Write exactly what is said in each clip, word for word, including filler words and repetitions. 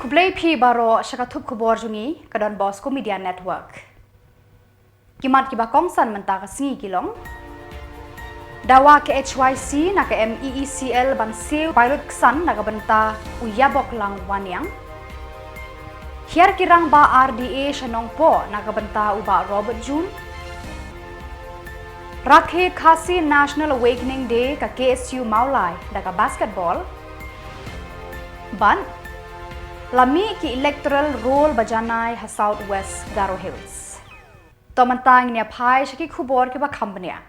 Khublei phi baroh sha ka thup khubor jong ngi ka Don Bosco Media Network. Ki mat kiba kongsan mynta ka sngi ki long: Dawa ka H Y C na ka M E E C L ban siew bai lut ksan na ka bynta u Yaboklang Waniang. Hiar ki rangbah R D A sha Nongpoh na ka bynta u Bah Robert June. Rakhe Khasi National Awakening Day ka K S U Mawlai da ka basketball. Bad la mih ki electoral roll ba janai ha South West Garo Hills. To mynta ngin ïa phai sha ki khubor kiba kham bniah.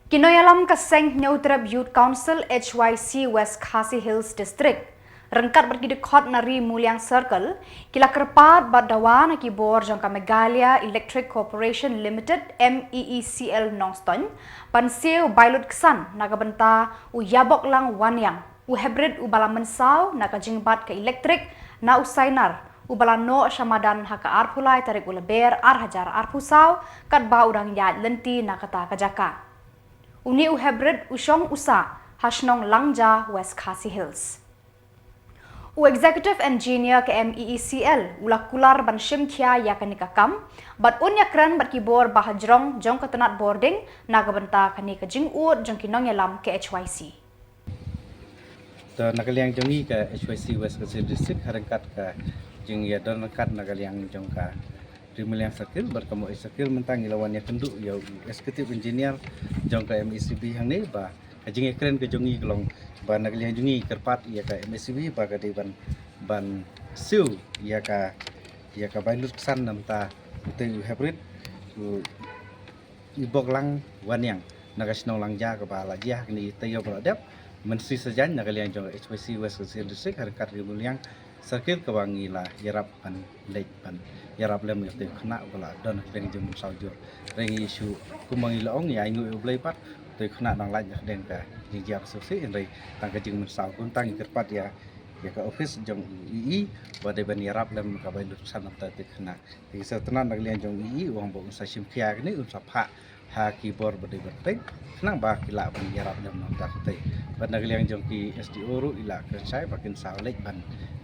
Ki nongïalam ka seng Hynñiewtrep Youth Council H Y C West Khasi Hills District ryngkat bad ki dkhot na Ri Muliang Circle ki la kyrpad bad dawa na ki bor jong ka Meghalaya Electric Corporation Limited, M E E C L, Nongstoiñ ban siew bai lut ksan na ka bynta u Yaboklang Waniang, u hybrid uba la mynsaw na ka jingbat ka elektrik na u Sainar uba la noh sha madan ha ka arphew lai tarik u Lber ar hajar arphew saw, katba u dang ïaid lynti na kata ka jaka. Une u hybrid u shong u sah ha shnong Langja, West Khasi Hills. U Executive Engineer ka M E E C L u la kular ban shim khia ïa kane ka kam bad un ïakren bad ki bor ba hajrong jong ka tnat bording na ka bynta kane ka jingud jong ki nongïalam ka H Y C. To na ka liang jong ngi ka H Y C West Khasi District ha ryngkat ka jingïadon ryngkat na ka liang jong ka Ri Muliang Circle bad ka Mawlai Circle mynta ngi la wan ïakynduh ïa u Executive Engineer jong ka M E C B hangne ba ka jingïakren ka jong ngi ka long ba na ka liang jong ngi kyrpad ïa ka M E C B ba ka dei ban, ban siew ïa ka, ïa ka bai lut ksan na bynta utei u hybrid u Yaboklang Waniang na ka shnong Langja kaba la jia ha kine ki taïew ba la dep. Mynshisha jan na ka liang jong H Y C West Khasi District ha ryngkat Ri Muliang Circle kaba ngi la ïarap ban leit ban ïarap lem ïa utei u khynnah uba la don ha ka jingmynsaw jur. Hynrei ngi shu kumba ngi la ong ïa ainguh ïa U Blei pat, utei u khynnah dang lait na ka deng ka jingjia ba shisha, hynrei tang ka jingmynsaw. Kumta ngi kyrpad ïa, ïa ka office jong u E E ba dei ban ïarap lem ka bai lut ksan na bynta utei u khynnah. Te sa tnat na ka liang jong u E E u ong ba un sa shim khia kane, un sa phah ha ki bor ba dei ban peit khnang ba ki lah ban ïarap lem na bynta utei. Bad na ka liang jong ki S D O ruh i la kren shai ba kin sa leit ban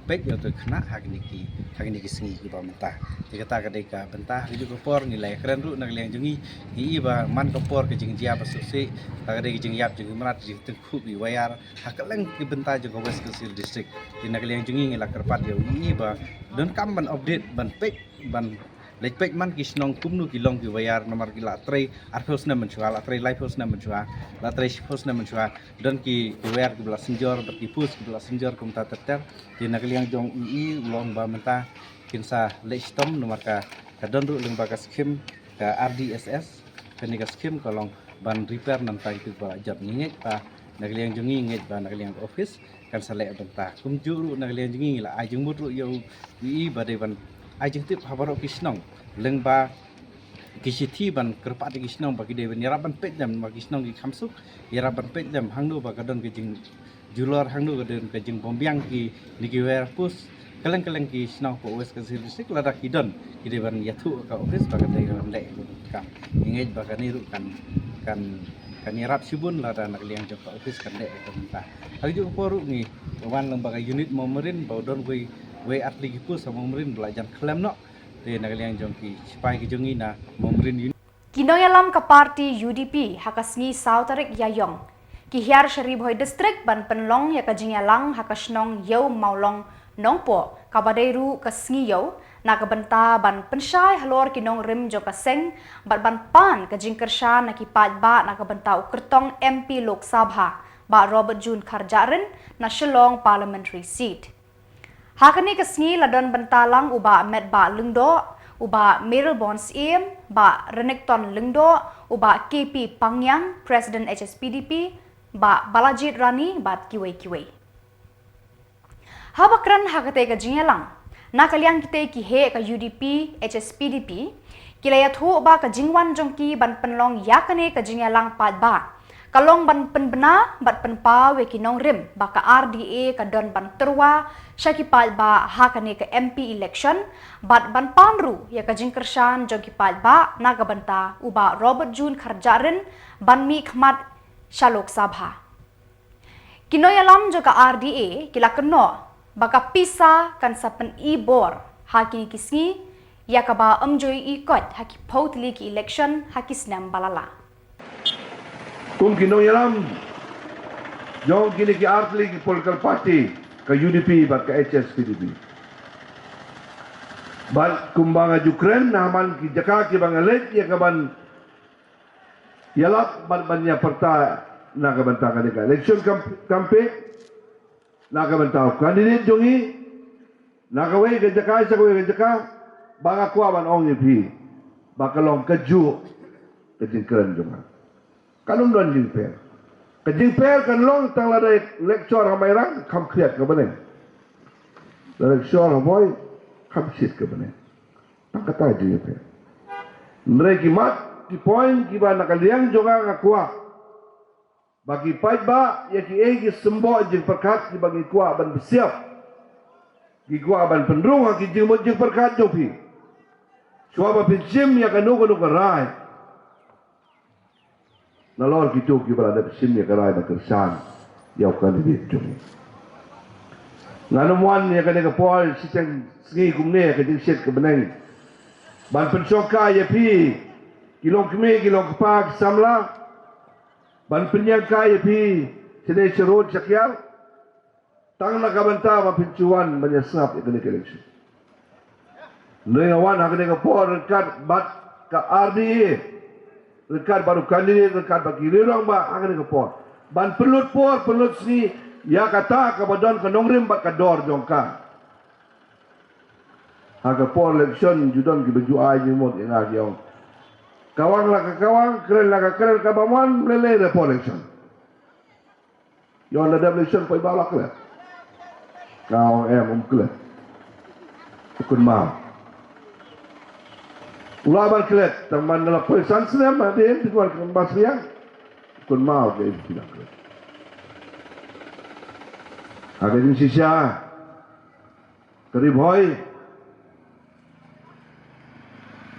peit ïa utei u khynnah ha kine ki, ha kine ki sngi kiba mynta. Te kata ka dei ka bynta. Ha kajuh ka por ngi la ïakren ruh na ka liang jong ngi, ngi i ba man ka por ka jingjia ba shisha, ka dei ka jingïap jong ki mrad, jingtyngkhuh ki wire ha kylleng ki bynta jong ka West Khasi Hills District. Te na ka liang jong ngi ngi la kyrpad ïa u E E ba donkam ban update, ban peit, ban leit peit man ki shnong kumno ki long ki wire, namar ki la trei arphew snem mynshuwa, la trei laiphew snem mynshuwa, la trei shiphew snem mynshuwa, don ki, ki wire kiba la synjor bad ki post kiba la synjor kumta ter ter. Te na ka liang jong u E E u ong ba mynta kin sa leit shitom namar ka, ka don ruh lyngba ka skim ka R D S S, kane ka skim ka long ban repair na bynta kitu kiba la jot. Ngi ngeit ba na ka liang jong ngi, ngeit ba na ka liang ka office kan sa leh bynta. Kumjuh ruh na ka liang jong ngi ngi la ai jingmut ruh ïa u E E ba dei ban ai jingtip ha baroh ki shnong lyngba ki shithi ban kyrpad ïa ki shnong ba ki dei ban ïarap ban peit lem, ba ki shnong ki kham suk, ïarap ban peit lem hangno ba ka don ka jingjulor, hangno ka don ka jingbymbiang kine ki wire post. Kylleng kylleng ki shnong hapoh West Khasi Hills District lada ki don, ki dei ban ïathuh ha ka office ba ka dei ban leh ïa ka kam. Ngi ngeit ba kane ruh kan, kan, kan ïarap shibun lada na ka liang jong ka office kan leh ïa ka bynta. Ha kajuh ka por ruh ngi wan lyngba ka unit Mawmarin ba u don wei, wei ar tylli ki post ha Mawmarin ba la jan khlem noh. Te na ka liang jong ki shipai ki jong ngi na Mawmarin unit. Ki nongïalam ka party U D P ha ka sngi saw tarik Ïaïong ki hiar sha Ri Bhoi District ban pynlong ïa ka jingïalang ha ka shnong Ïew Mawlong Nongpoh, kaba dei ruh ka sngi ïew, na ka bynta ban pynshai halor ki nongrim jong ka seng bad ban pan ka jingkyrshan na ki paidbah na ka bynta u kyrtong M P Lok Sabha, Bah Robert June Kharjahrin na Shillong Parliamentary Seat. Ha kane ka sngi la don bynta lang u Bah Metbah Lyngdoh, u Bah Mayralborn Syiem, Bah Renikton Lyngdoh, u Bah K P Pangiang, President H S P D P, Bah Balajied Rani bad kiwei kiwei. Haba kren ha katei ka jingïalang, na ka liang kitei ki heh ka U D P, H S P D P, ki la ïathuh ba ka jingwan jong ki ban pynlong ïa kane ka jingïalang paidbah ka long ban pynbna bad pynpaw ïa ki nongrim ba ka R D A ka don ban tyrwa sha ki paidbah ha kane ka M P election bad ban pan ruh ïa ka jingkyrshan jong ki paidbah na ka bynta u Bah Robert June Kharjahrin ban mihkhmat sha Lok Sabha. Ki nongïalam jong ka R D A ki la kynnoh Ba ka pisa kan sa pyni bor ha kine ki sngi, ïa kaba ym ju ïohi kot ha ki phew tylli ki election ha ki snem ba la leit. Kum ki nongïalam jong kine ki artylli ki political party, ka U D P bad ka H S P D P, bad kumba nga ju kren ha man ki jaka kiba nga leit ïa kaban ïalap bad ban ïa pyrta na ka bynta kane ka election camp-, campaign, na ka bynta u candidate jong ngi, na kawei ka jaka sha kawei ka jaka, ba nga kwah ban ong ïa phi ba ka long kajuh ka jingkren jong nga. Kan ym don jingpher. Ka jingpher kan long tang lada leit shor ha Mairang, kham khriat ka bneng. Lada leit shor ha Bhoi, kham shit ka bneng. Tang kata jingpher. Hynrei ki mat ki point kiba na ka liang jong nga nga kwah ba ki paidbah ïa kiei ki symboh jingpyrkhat kiba ngi kwah ban pynsiap, ki kwah ban pynrung ha ki jingmut jingpyrkhat jong phi. Shuwa ba phin shim ïa kano kano ka rai, nalor kito kiba la dep shim ïa ka rai ba kyrshan ïa u candidate jong ngi. Ngan ym wan ïa kane ka por shiteng sngi kumne ka jingshit ka bneng ban pynshongkai ïa phi ki longkmie ki longkpa ki samla, ban pynïaid kai ïa phi shane sharud shakiar, tang na ka bynta ba phin shu wan ban ïa sngap ïa kane ka election. Hynrei nga wan ha kane ka por ryngkat bad ka R D A, ryngkat bad u candidate, ryngkat bad ki rangbah ha kane ka por, ban pynlut por pynlut sngi ïa kata kaba don ka nongrim bad ka dor jong ka. Ha ka por election ju don kiba ju ai jingmut ïa nga ki ong, kawang la ka kawang, kren la ka kren, kaba mon lei lei da por election. Ïoh lada election poi ba la klet. Nga ong em, um klet. Kynmaw. U lah ban klet tang man la poi san snem, hadien te wan kynmaw sliang. Kynmaw ke im klet. Ha ka jingshisha, ka Ri Bhoi,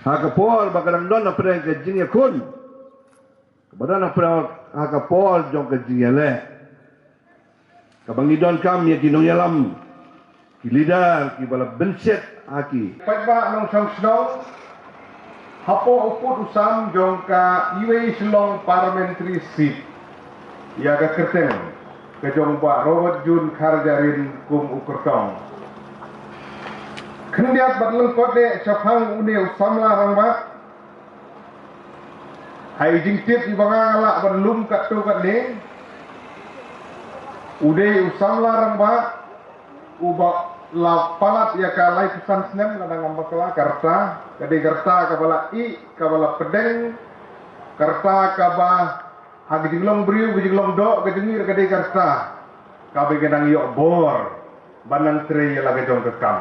ha ka por ba ka dang don hapdeng ka jingïakhun, kaba don hapdeng ha ka por jong ka jingïaleh, kaba ngi donkam ïa ki nongïalam, ki leader kiba la bynsiat ha ki paidbah nongshong shnong hapoh u pud u sam jong ka Iwei Shillong Parliamentary Seat, ïa ka kyrteng ka jong Bah Robert June Kharjahrin kum u kyrtong. Khyndiat bad lyngkot de shaphang une u samla rangbah, ha i jingtip iba nga lah ban lum katto katne, u dei u samla rangbah uba la palat ïa ka laiphew san snem lada ngam bakla, ka rta, ka dei ka rta kaba la ih, kaba la pdeng, ka rta kaba ha ka jinglong briew, ka jinglong doh, ka jingmih, ka dei ka rta kaba ka nang ïoh bor ban nang trei ïa la ka jong ka kam.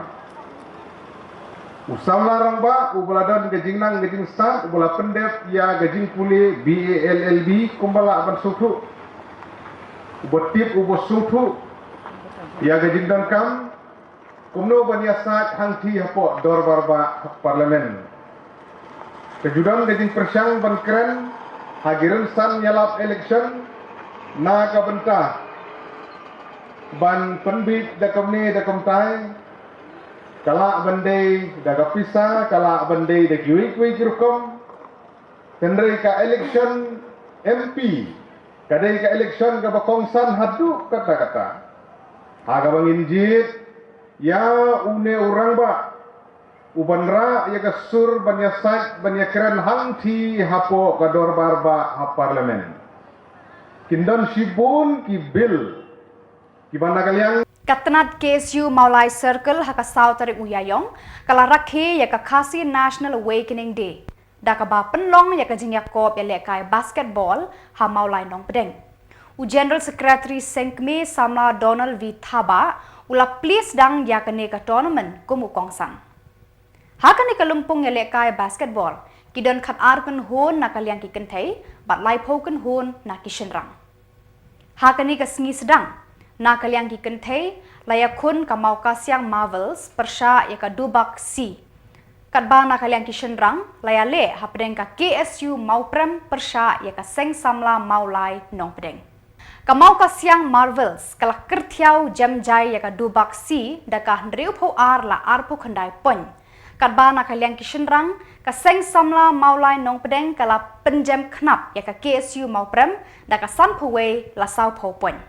U samla rangbah uba la don ka jingnang ka jingsat, uba la pyndep ïa ka jingpule B A L L B kumba lah ban sngewthuh, uba tip uba sngewthuh ïa ka jingdonkam kumno ban ïasaid hangthie hapoh dorbar bah ha Parliament. Ka ju don ka jingpyrshang ban kren ha ki rynsan ïalap election na ka bynta ban pynbit da kumne da kumtai, ka lah ban dei da ka pisa, ka lah ban dei da kiwei kiwei ki rukom. Hynrei ka election M P ka dei ka election kaba kongsan haduh katta katta. Ha kaba ngin jied ïa une u rangbah uban rah ïa ka sur ban ïasaid ban ïakren hangthie hapoh ka dorbar bah ha Parliament. Kin don shibun ki bill kiba na ka liang. Ka tnat K S U Mawlai Circle ha ka saw tarik u Ïaïong ka la rakhe ïa ka Khasi National Awakening Day da kaba pynlong ïa ka jingïakop ïalehkai basketball ha Mawlai Nongpdeng. U General Secretary Seng Kmie Samla Donald V Thabah u la plie sdang ïa kane ka tournament kum u kongsan. Ha kane ka lympung ïalehkai basketball ki don khatar kynhun na ka liang ki kynthei bad laiphew kynhun na ki shynrang. Ha kane ka sngi sdang, na ka liang ki kynthei la ïakhun ka Mawkasiang Marvels pyrshah ïa ka Dubak C. Katba na ka liang ki shynrang la ïaleh hapdeng ka K S U Mawprem pyrshah ïa ka Seng Samla Mawlai Nongpdeng. Ka Mawkasiang Marvels ka la kyrthiaw jem jai ïa ka Dubak C da ka hynriewphew ar la arphew khyndai point. Katba na ka liang ki shynrang, ka Seng Samla Mawlai Nongpdeng ka la pynjem khnap ïa ka K S U Mawprem da ka sanphew wei la sawphew point.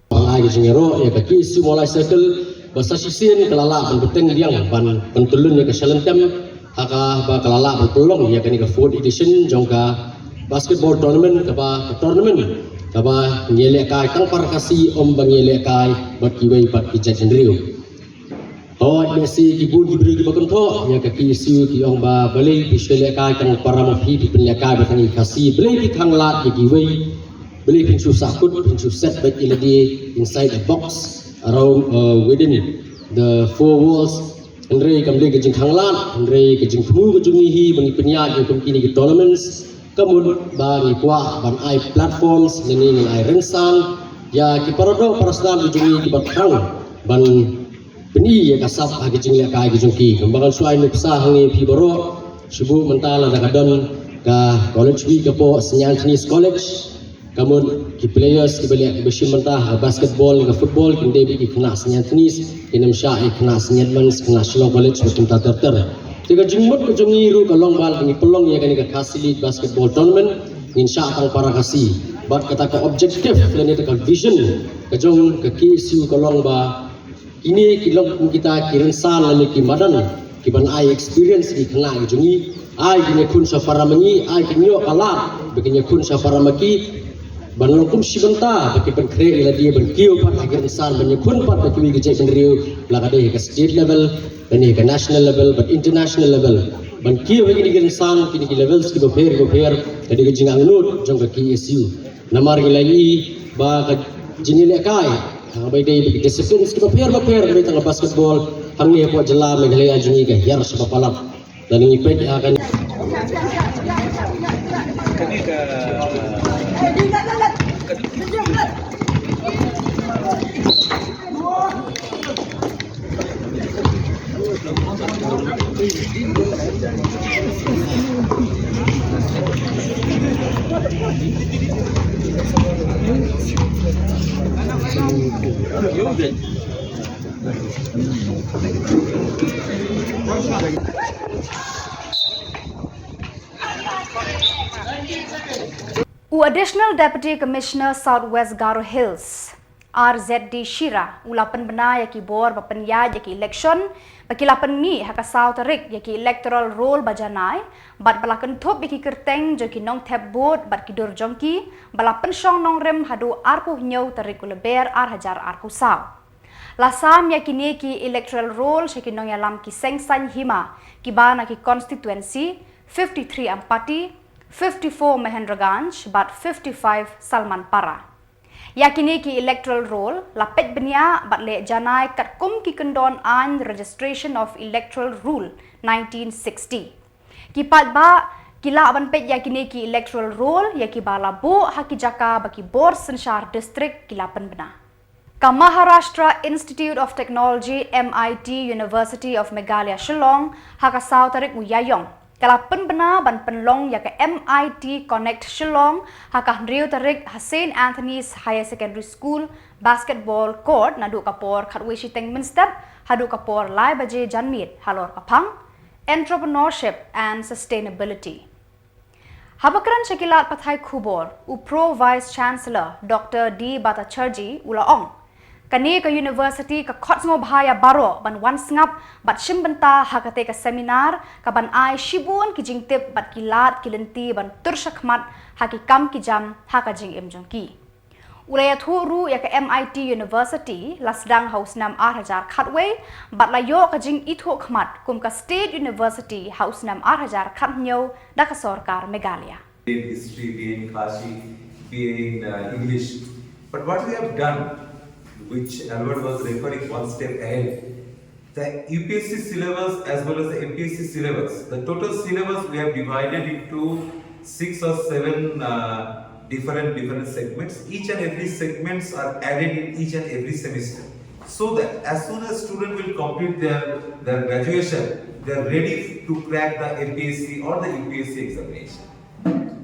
Ban ai ka jingïaroh ïa ka K S U Mawlai Circle ba sa shisien ka la lah ban bteng liang ban pyntyllun ïa ka shalynter ha kaba ka la lah ban pynlong ïa kane ka fourth edition jong ka basketball tournament, kaba ka tournament kaba ngi ïalehkai tang para Khasi, ym ba ngi ïalehkai bad kiwei pat ki jaitbynriew. Hooid, lehse ki bun ki briew kiba kynthoh ïa ka K S U ki ong ba balei phi shu lehkai tang para ma phi, phi pynlehkai ba tang ïa ki Khasi, balei phi khanglad ïa kiwei, balei phin shu sahkut, phin shu set beit ïa lade inside a box around, uh, within the four walls. Hynrei kam dei ka jingkhanglad, hynrei ka jingthmu ka jong ngi hi ba ngi pynïaid ïa kum kine ki tournaments, ka mut ba ngi kwah ban ai platforms lane ngin ai rynsan ïa ki para doh para snam ki jong ngi kiba thrang ban pyni ïa ka sap ha ki jinglehkai ki jong ki. Kumba ngan shu ai nuksa hangne ïa phi baroh, shu buh mynta lada ka don ka College Week hapoh Saint Anthony's College, ka mut ki players kiba leh kiba shim bynta ha basketball ne ka football kin dei beit ki khynnah Saint Anthony's, kin ym shah ïa ki khynnah Saint Edmund's, khynnah Shillong College bad kumta ter ter. Te ka jingmut ka jong ngi ruh ka long ba lada ngi pynlong ïa kane ka Khasi League Basketball Tournament, ngin shah tang para Khasi. Bad kata ka objective lane kata ka vision ka jong ka K S U ka long ba kine ki long kum kita ki rynsan lane ki madan kiban ai experience ïa ki khynnah ki jong ngi. Ai kin ïakhun sha para ma ngi, ai kin ïoh ka lad ba kin ïakhun sha para ma ki, ban long kum shi bynta ba kin pynkhreh ïa lade ban kiew pat ha ki rynsan, ban ïakhun pat bad kiwei ki jaitbynriew, la ka dei ha ka state level, lane ha ka national level bad international level. Ban kiew ha kine ki rynsan, kine ki levels kiba pher kiba pher, ka dei ka jingangnud jong ka K S U. Namar ngi la ïohi ba ka jingïalehkai haba ïadei bad ki disciplines kiba pher ba pher, kaba ïadei tang ka basketball, hangne hapoh jylla Meghalaya jong ngi ka hiar shaba palat. Lada ngi peit ïa kane, u Additional Deputy Commissioner South West Garo Hills, R Z D Shira, u la pynbna ïa ki bor ba pynïaid ïa ki election ba ki la pynmih ha ka saw tarik ïa ki electoral roll ba janai, bad ba la kynthup ïa ki kyrteng jong ki nongthep vote bad ki dur jong ki ba la pynshong nongrim haduh arphew hynñiew tarik u Lber ar hajar arphew saw. La sam ïa kine ki electoral roll sha ki nongïalam ki seng saiñ hima kiba na ki constituency fifty-three Ampati, fifty-four Mahendraganj bad fifty-five Salmanpara. Ïa kine ki electoral roll la peit bniah bad leh janai katkum ki kyndon aiñ Registration of Electoral Rule nineteen sixty. Ki paidbah ki lah ban peit ïa kine ki electoral roll ïa kiba la buh ha ki jaka ba ki bor synshar district ki la pynbna. Ka Maharashtra Institute of Technology, M I T, University of Meghalaya Shillong, ha ka saw tarik u Ïaïong, ka la pynbna ban pynlong ïa ka M I T Connect Shillong ha ka hynriew tarik ha Saint Anthony's Higher Secondary School basketball court naduh ka por khatwei shiteng mynstep haduh ka por lai baje janmiet halor ka phang Entrepreneurship and Sustainability. Haba kren sha ki lad pathai khubor, u Pro Vice Chancellor Doctor D Bhattacharjee u la ong, kane ka university ka khot sngewbha ïa baroh ban wan sngap bad shim bynta ha kata ka seminar kaban ai shibun ki jingtip bad ki lad ki lynti ban tur shakhmat ha ki kam ki jam ha ka jingim jong ki. U la ïathuh ruh ïa ka M I T University la sdang ha u snem ar hajar khatwei bad la ïoh ka jingithuh khmat kum ka State University ha u snem ar hajar khathynñiew da ka sorkar Meghalaya. B A in history, B A in Khasi, B A in uh, English. But what we have done, which Albert was referring one step ahead, the U P S C syllabus as well as the M P S C syllabus, the total syllabus we have divided into six or seven uh, different different segments. Each and every segments are added in each and every semester, so that as soon as student will complete their their graduation, they are ready to crack the M P S C or the U P S C examination.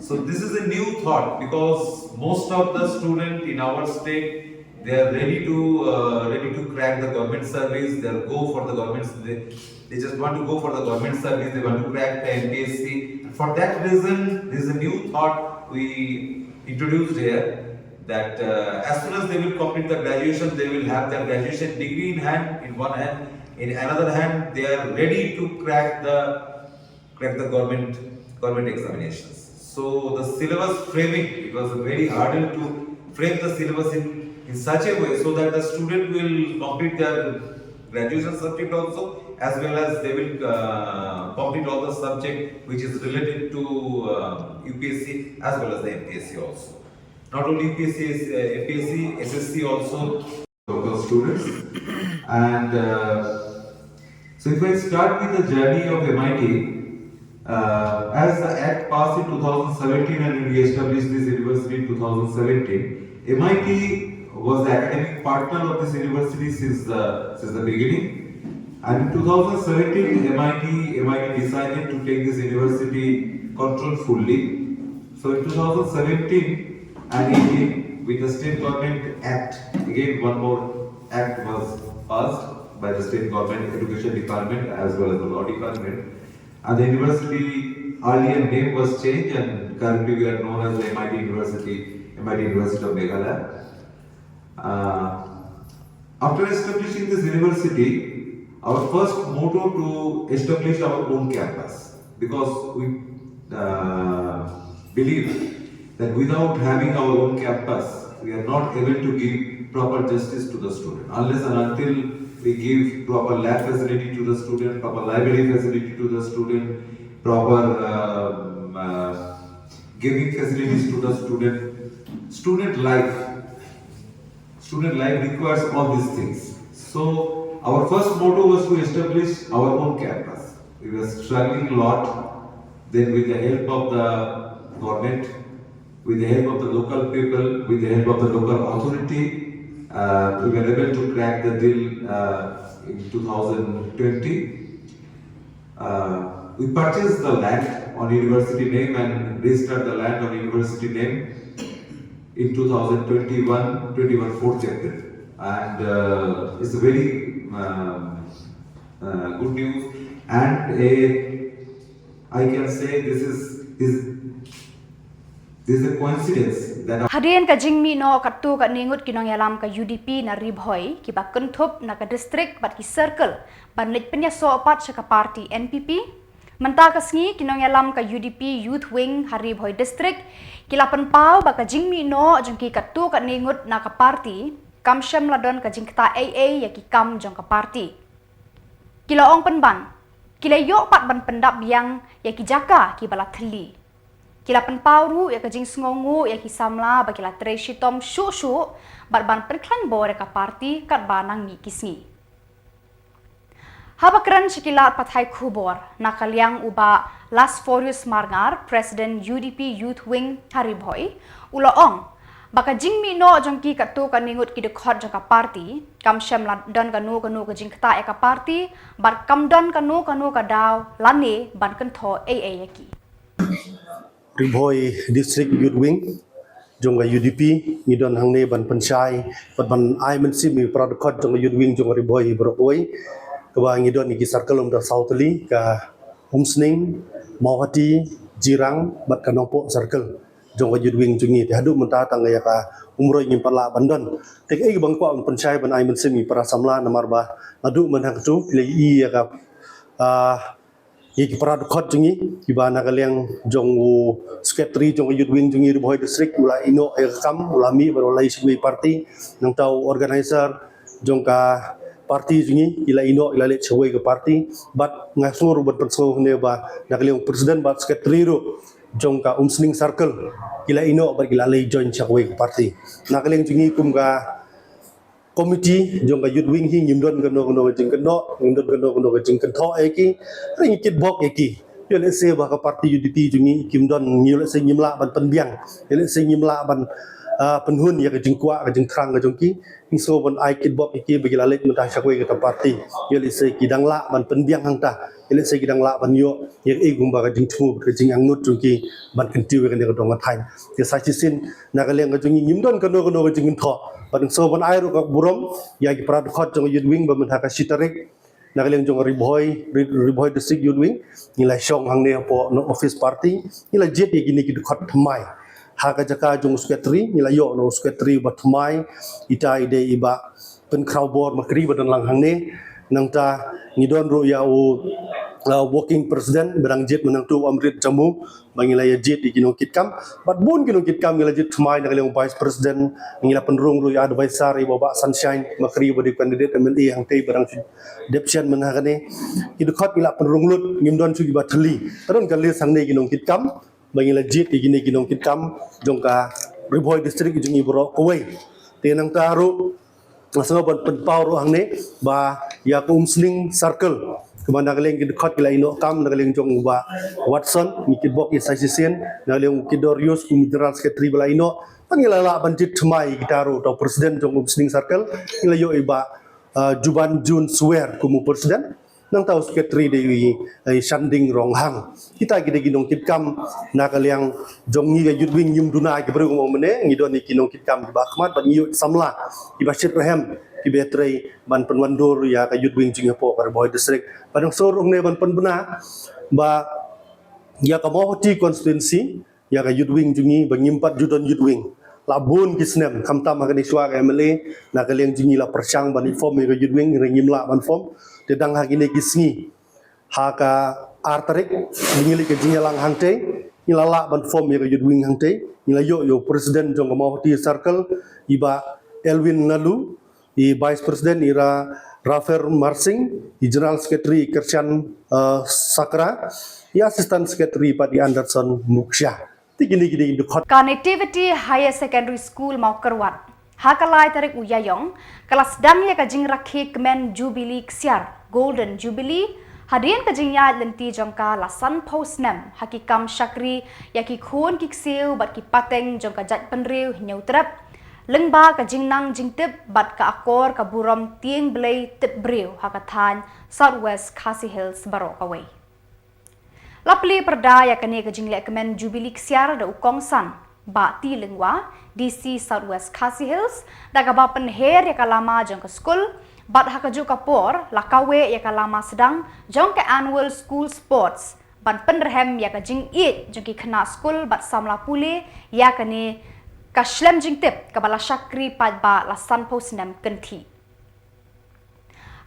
So this is a new thought because most of the student in our state, they are ready to uh, ready to crack the government service. They'll go for the government. They, they just want to go for the government service. They want to crack the M P S C. And for that reason, this is a new thought we introduced here, that uh, as soon as they will complete the graduation, they will have their graduation degree in hand, in one hand. In another hand, they are ready to crack the crack the government government examinations. So the syllabus framing, it was a very hurdle to frame the syllabus in, in such a way so that the student will complete their graduation subject also, as well as they will uh, complete all the subject which is related to uh, U P S C as well as the M P S C also. Not only U P S C, uh, M P S C, S S C also. Local students. And uh, so, if I start with the journey of M I T, uh, as the Act passed in two thousand seventeen and we established this university in two thousand seventeen, M I T was the academic partner of this university since the since the beginning. And in two thousand seventeen, M I T, M I T decided to take this university control fully. So in two thousand seventeen and eighteen, with the State Government Act, again one more act was passed by the State Government Education Department as well as the Law Department. And the university earlier name was changed, and currently we are known as the M I T University, M I T University of Meghalaya. Uh, after establishing this university, our first motto to establish our own campus, because we uh, believe that without having our own campus, we are not able to give proper justice to the student. Unless and until we give proper lab facility to the student, proper library facility to the student, proper um, uh, gaming facilities to the student, student life, student life requires all these things. So our first motto was to establish our own campus. We were struggling a lot. Then, with the help of the government, with the help of the local people, with the help of the local authority, uh, we were able to crack the deal uh, in two thousand twenty. Uh, we purchased the land on university name and registered the land on university name in two thousand twenty-one, twenty-one fourth April. And uh, it's a very um, uh, good news. And a, I can say this is this, this is a coincidence that. Hadien ka jingmih noh katto katne ngut ki nongïalam ka U D P na Ri Bhoi, kiba kynthup na ka district bad ki circle ban leit pynïasoh pat sha ka party N P P. Mynta ka sngi ki nongïalam ka U D P Youth Wing ha Ri Bhoi District ki la pynpaw ba ka jingmih noh jong ki katto katne ngut na ka party kam shym la don ka jingktah ei ei ïa ki kam jong ka party. Ki la ong pynban, ki la ïoh pat ban pyndap biang ïa ki jaka kiba la thylli. Ki la pynpaw ruh ïa ka jingsngewnguh ïa ki samla ba ki la trei shitom shuh shuh bad ban pynkhlaiñ bor ïa ka party katba nang mih ki sngi. Haba kren sha ki lad pathai khubor na ka liang u Bah Lasforius Marngar, President U D P Youth Wing ha Ri Bhoi, u la ong ba ka jingmih noh jong ki katto katne ngut ki dkhot jong ka party kam shym la don kano kano ka jingktah ïa ka party bad kam don kano kano ka daw lane ban kynthoh ei ei ïa ki. Ri Bhoi District Youth Wing jong ka U D P ngi don hangne ban pynshai bad ban ai mynsiem ïa para dkhot jong ka Youth Wing jong ka Ri Bhoi baroh kawei, kaba ngi don ïa ki circle kumta saw tylli, ka Umsning, Mawhati, Jirang bad ka Nongpoh circle jong ka Youth Wing jong ngi. Te haduh mynta tang ïa ka Umroi ngim pat lah ban don. Te kaei kaba nga kwah ban pynshai ban ai mynsiem ïa para samla, namar ba naduh mynhynnin tu ki la ïohi ïa ka ah, ïa ki para dkhot jong ngi, kiba na ka liang jong u secretary jong ka Youth Wing jong ngi Ri Bhoi District u la ïeh noh ïa ka kam, u la mih bad u la leit sha kawei ka party. Nangta u organizer jong ka party jong ngi i la ïeh noh, i la leit sha kawei ka party. Bad nga sngew ruh ban pynsngew hangne ba na ka liang u president bad secretary ruh jong ka Umsning circle ki la ïeh noh bad ki la leit join sha kawei ka party. Na ka liang jong ngi kum ka committee jong ka Youth Wing hi ngim don kano kano ka jingkynnoh, ngim don kano kano ka jingkynthoh ïa ki. Hynrei ngi kitbok ïa ki. Ïoh lehse ba ka party U D P jong ngi kim don, ïoh lehse ngim lah ban pynbiang, ïoh lehse ngim lah ban ah, pynhun ïa ka jingkwah, ka jingthrang ka jong ki. Ngi sngew ban ai kitbok ïa ki ba ki la leit mynta sha kawei kata party. Ïa lehse ki dang lah ban pynbiang hangta. Ïa lehse ki dang lah ban ïoh ïa kaei kumba ka jingthmu, ka jingangnud jong ki ban kyntiew ïa kane ka dong ka thaiñ. Te sa shisien na ka liang ka jong ngi ngim don kano kano ka jingkynthoh. Bad ngi sngew ban ai ruh ka burom ïa ki para dkhot jong ka Youth Wing ba mynta ka shi tarik na ka liang jong ka Ri Bhoi, Ri, Ri Bhoi District Youth Wing, ngi la shong hangne hapoh na office party, ngi la jied ïa kine ki dkhot thymmai. Ha ka jaka jong u secretary, ngi la ïoh na u secretary ba thymmai, ita i dei i Bah Pynkhraw Bor Makri ba don lang hangne. Nangta ngi don ruh ïa u, uh, working president ba dang jied mynta u Amrit Jammu, ba ngi la ïa jied ïa ki nongkitkam. Bad bun ki nongkitkam ngi la jied thymmai na ka liang u vice president, ngi la pynrung ruh ïa advisor i Bah Sunshine Makri ba dei candidate M L A hangtei ba dang shu dep shen mynta kane. Ki dkhot ngi la pynrung lut, ngim don shuh kiba thylli. Ka don ka list hangne ki nongkitkam ba ngi la jied ïa kine ki nongkitkam jong ka Ri Bhoi District jong ngi baroh kawei. Te nangta ruh nga sngew ban pynpaw ruh hangne ba ïa ka Umsning Circle, kumba na ka liang ki dkhot ki la ïehnoh kam na ka liang jong u Bah Watson, ngi kitbok ïa sa shisien, na ka liang u Kidor Yus kum u General Secretary ba la ïehnoh. Te ngi la lah ban jied thymmai kita ruh, uta u president jong Umsning Circle ngi la ïoh i Bah, ah, Juban Jun Swer kum u president. Nangta u secretary dei u i, i Shanding Ronghang. Kita ki dei ki nongkitkam na ka liang jong ngi ka Youth Wing, ngim duna ki briew kumba mynne, ngi don ïa ki nongkitkam kiba khmat bad ngi ïoh samla kiba shitrhem kiba trei ban pynwandur ïa ka Youth Wing jong ngi hapoh ka Ri Bhoi District. Bad nga sngew ruh hangne ban pynbna ba ïa ka Mawhati constituency, ïa ka Youth Wing jong ngi ba ngim pat ju don Youth Wing la bun ki snem, khamtam ha kane shuwa ka M L A, na ka liang jong ngi la pyrshang ban form ïa ka Youth Wing, hynrei ngim lah ban form. Te dang ha kine ki sngi, ha ka ar tarik, ngi leit ka jingïalang hangtei, ngi la lah ban form ïa ka Youth Wing hangtei. Ngi la ïoh ïa u president jong ka Mawhati Circle, i Bah Elwin Nalu, i vice president i Ra-, Rafer Marsing, i general secretary i Kershan, uh, Sakra, i assistant secretary pat i Anderson Muksha. Te kine ki dei ki dkhot. Ka Nativity Higher Secondary School Mawkyrwat, ha ka lai tarik u Ïaïong, ka la sdang ïa ka jingrakhe kmen Jubilee Ksiar, Golden Jubilee, hadien ka jingïaid lynti jong ka la sanphew snem ha ki kam shakri ïa ki khun ki ksiew bad ki pateng jong ka jaitbynriew Hynñiewtrep, lyngba ka jingnang jingtip bad ka akor ka burom tieng blei tip briew ha ka thaiñ South West Khasi Hills baroh kawei. La plie pyrda ïa kane ka jingleh kmen Jubilee Ksiar da u kongsan Bah T. Lyngwa, D C South West Khasi Hills, da kaba pynher ïa ka lama jong ka skul, bad ha kajuh ka por la kaweh ïa ka lama sdang jong ka Annual School Sports, ban pynrhem ïa ka jingïeid jong ki khynnah skul bad samla pule ïa kane ka shlem jingtip kaba la shakri paidbah la sanphew snem kynthih.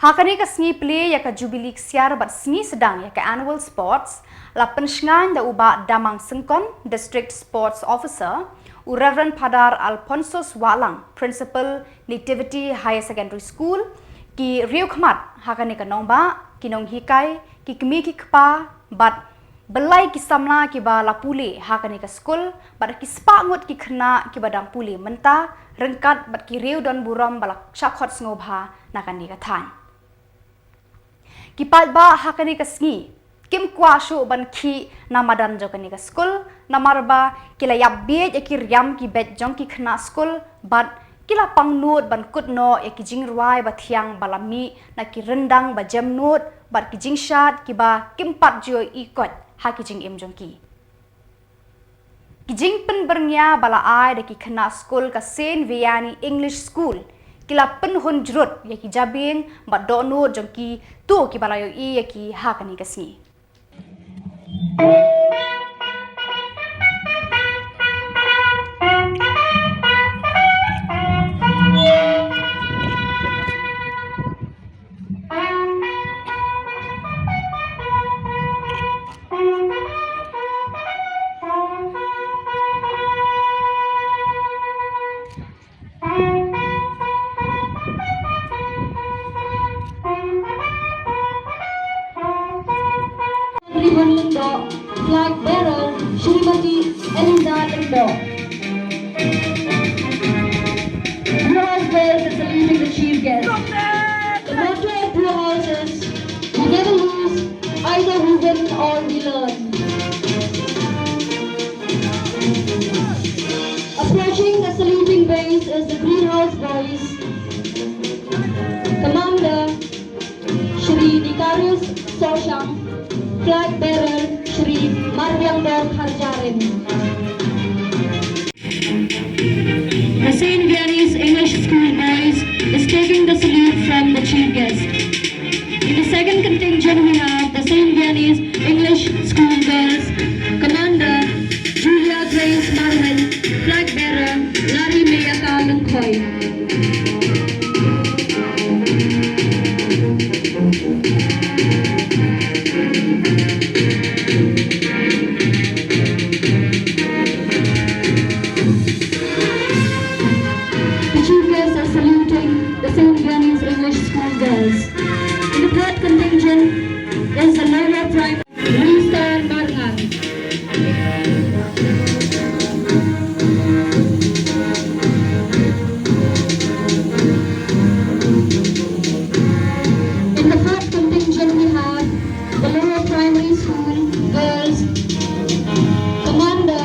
Ha kane ka sngi plie ïa ka Jubilee Ksiar bad sngi sdang ïa ka Annual Sports, la pynshngaiñ da u Bah Damang Syngkon, District Sports Officer, u Reverend Father Alphonsus Wahlang, Principal, Nativity Higher Secondary School, ki riewkhmat ha kane ka nongbah, ki nonghikai, ki kmie ki kpa, bad balei ki samla kiba la pule ha kane ka skul, bad ki spah ngut ki khynnah kiba dang pule mynta, ryngkat bad ki riew don burom ba la shah khot sngewbha na kane ka thaiñ. Ki paidbah ha kane ka sngi kim kwah shuh ban khih na madan jong kane ka skul, namar ba ki la ïap bieit ïa ki riam ki beit jong ki khynnah skul, bad ki la pang nud ban kut noh ïa ki jingrwai ba thiang ba la mih na ki ryndang ba jem nud, bad ki jingshad kiba kim pat ju ïohi koit ha ki jingim jong ki. Ki jingpynbyrngia ba la ai da ki khynnah skul ka Saint Vianney English School, ki la pynhun jrut ïa ki jabieng bad dohnud jong kito kiba la ïohi ïa ki ha kane ka sngi. Ribbon Lyngdoh, flag bearer, Shrimati Eliza Lyngdoh. Blue House bearers are saluting the chief guest. The motto of Blue House is, "We never lose, either we win or we learn." Approaching the saluting Soshang, flag bearer Shri Marbiangdor Kharjarin. The Saint Vianney's English School Boys is taking the salute from the chief guest. In the second contingent, we have the Saint Vianney's English School Girls, Commander Julia Grace Marwet, flag bearer Lari Meyaka Lengkhoi. The chief guests are saluting the Saint Vianney's English School Girls. In the third contingent is the lower primary. Lisa Marngan. In the fourth contingent, we have the lower primary school girls. Commander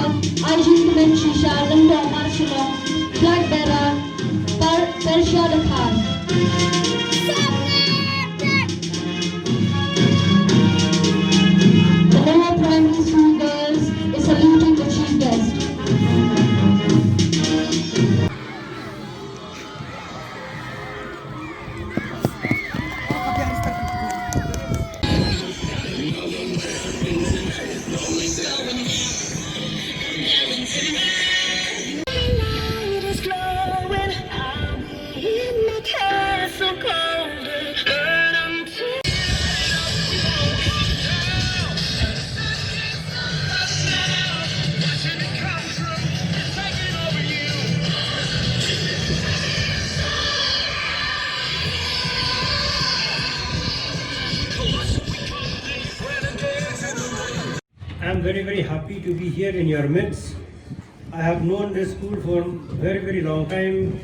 Aijin Kmen Shisha, Lyngdoh Marshillong, flag bearer Persia Dkhar. The lower primary school girls is saluting the chief guest. I'm very, very happy to be here in your midst. I have known this school for very, very long time,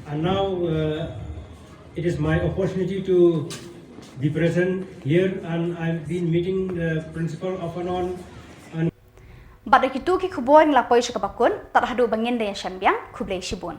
and now uh, it is my opportunity to be present here, and I've been meeting the principal off and on. And bad da kitu ki khubor ngi la poi sha kaba kut, tad haduh ba ngin da ïashem biang, khublei shibun.